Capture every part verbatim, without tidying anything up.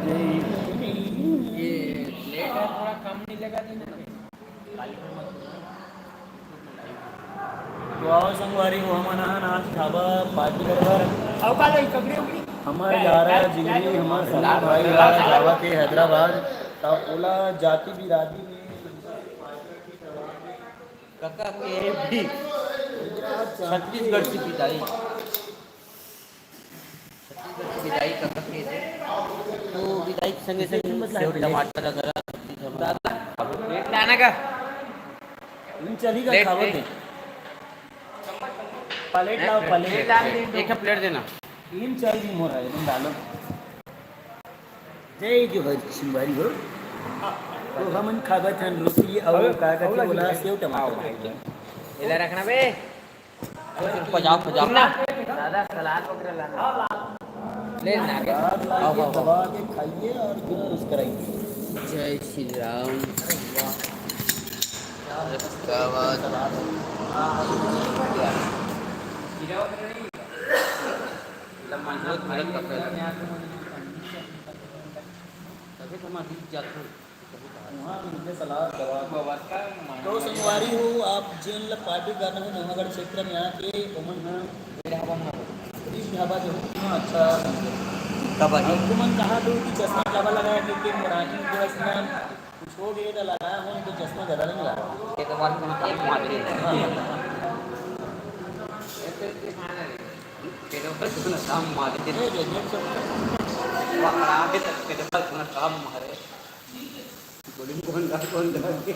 ये प्लेट है, थोड़ा कम मिलेगा जी। तो आओ संगवारी हो, हमन आहन आज ढाबा पार्टी करे बर। आओ का ले ककड़ी उकड़ी। हमर यारा जिगरी, हमर सगा भाई ला जावा के हैदराबाद, त ओला जाति बिरादरी में कका के भी छत्तीसगढ़ से बिदाई। छत्तीसगढ़ से बिदाई कका के दे। तो बिदाई के संगे संगे सेव, टमाटर वगैरह सब चीज हम दादा, प्लेट लाना का? इन चली का प्लेट, खावत प्लेट। है। प्लेट लाओ, प्लेट, प्लेट। Plate, plate. एक ठो प्लेट देना। इन चल दी मोर है, तुम डालो। जय जोहार संगवारी हो। तो हमन खावत हन रोटी अउ अरे, का का अउ बोला, लगी। सेव टमाटर। आओ, भाई। इधर रखना बे। पजाओ, पजाओ। ना। दादा, सलाद वगैरह लाना। ले ना के। सलाद लाके आओ, आओ, आओ। दबा के खाइए और दिल खुश कराइए। जय श्री राम। क्या बात। तभी तो हमार जीत जात हन। वहाँ मिलके सलाद दबा के। तो संगवारी हो, आप जेन ल पार्टी करना हो नवागढ़ क्षेत्र में आके, ओमन ह रीत ढाबा जो है, इतना अच्छा। कबड्डी। अब तुमन कहा दो कि चश्मा काबर लगाया, क्योंकि मोर आँखी में थोड़ा सा कुछ हो गया तो लगाया हो, नहीं तो चश्मा ज़्यादा नहीं लगा। ये तो बात सुना था, माधुरी। हाँ। ये तो बात सुना था, माधुरी। ये जो, ये सब पकड़ा के तक, ये तो बात सुना था, मारे। बोली, कौन गा, कौन गा के?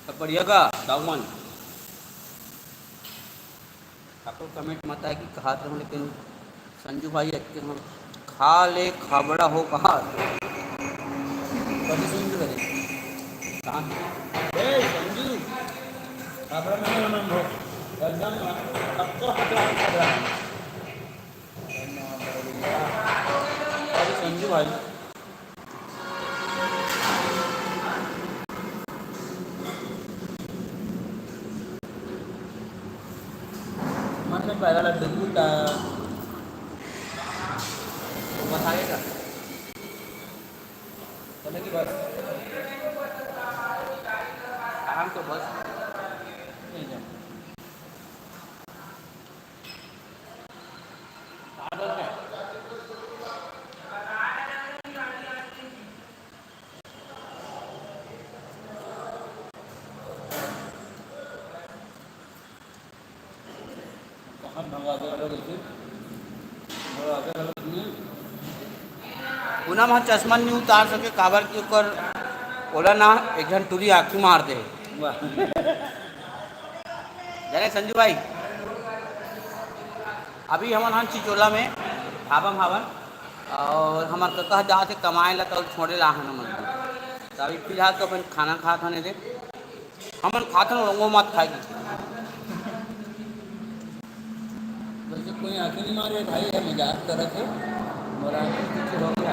सब बढ़िया का, दाऊ मन? ठाकुर comment मत आए कि कहात रहूं, लेकिन संजू भाई अटके हम खा ले खाबड़ा हो कहा। कभी सुन के करे। कहाँ? ए, संजू, खाबड़ा नहीं होना हम लोग। एकदम पक्का पकड़ा खाबड़ा। अरे संजू भाई, मन में पैदा लग गई था। तो बताएगा। चलेगी बस। आराम से बस। नहीं जाओ। पूनम ह चश्मा नहीं उतार सके, काबर कि ओकर, ओला ना एक झन टुरी आँखी मार दे। वाह। जाने संजू भाई, अभी हमन हन चिचोला में ढाबा में हवन, अउ हमर कका जात हे कमाए ला, तो छोड़े ला हन हमन। तो अभी फिलहाल तो अपन खाना खात हन एदे। हमन खात हन, रंगो मत खाए के। वैसे कोई आंखें नहीं मारे भाई, ये मजाक करत हे। मोर आंखें पीछे हो गया।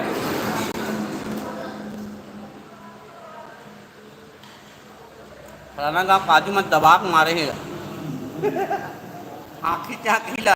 फलाना गांव काजू मत दबा के मारे हे। आंखी चांखी ला।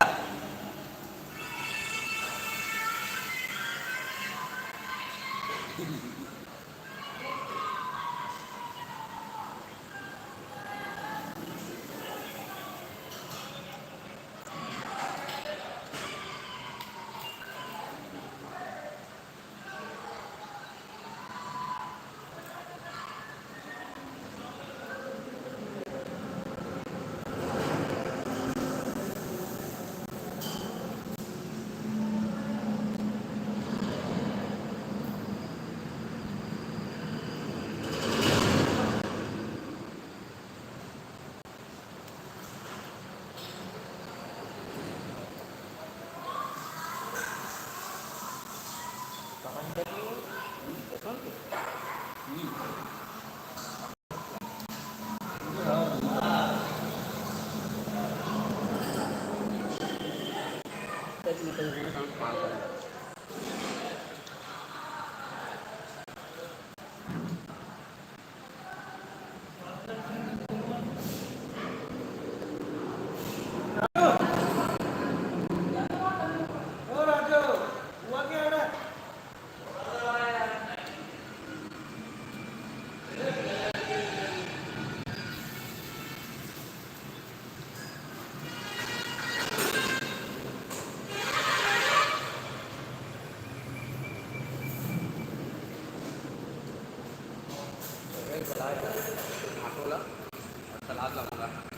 चलाए भाटो ला और सलाद ला मंगा।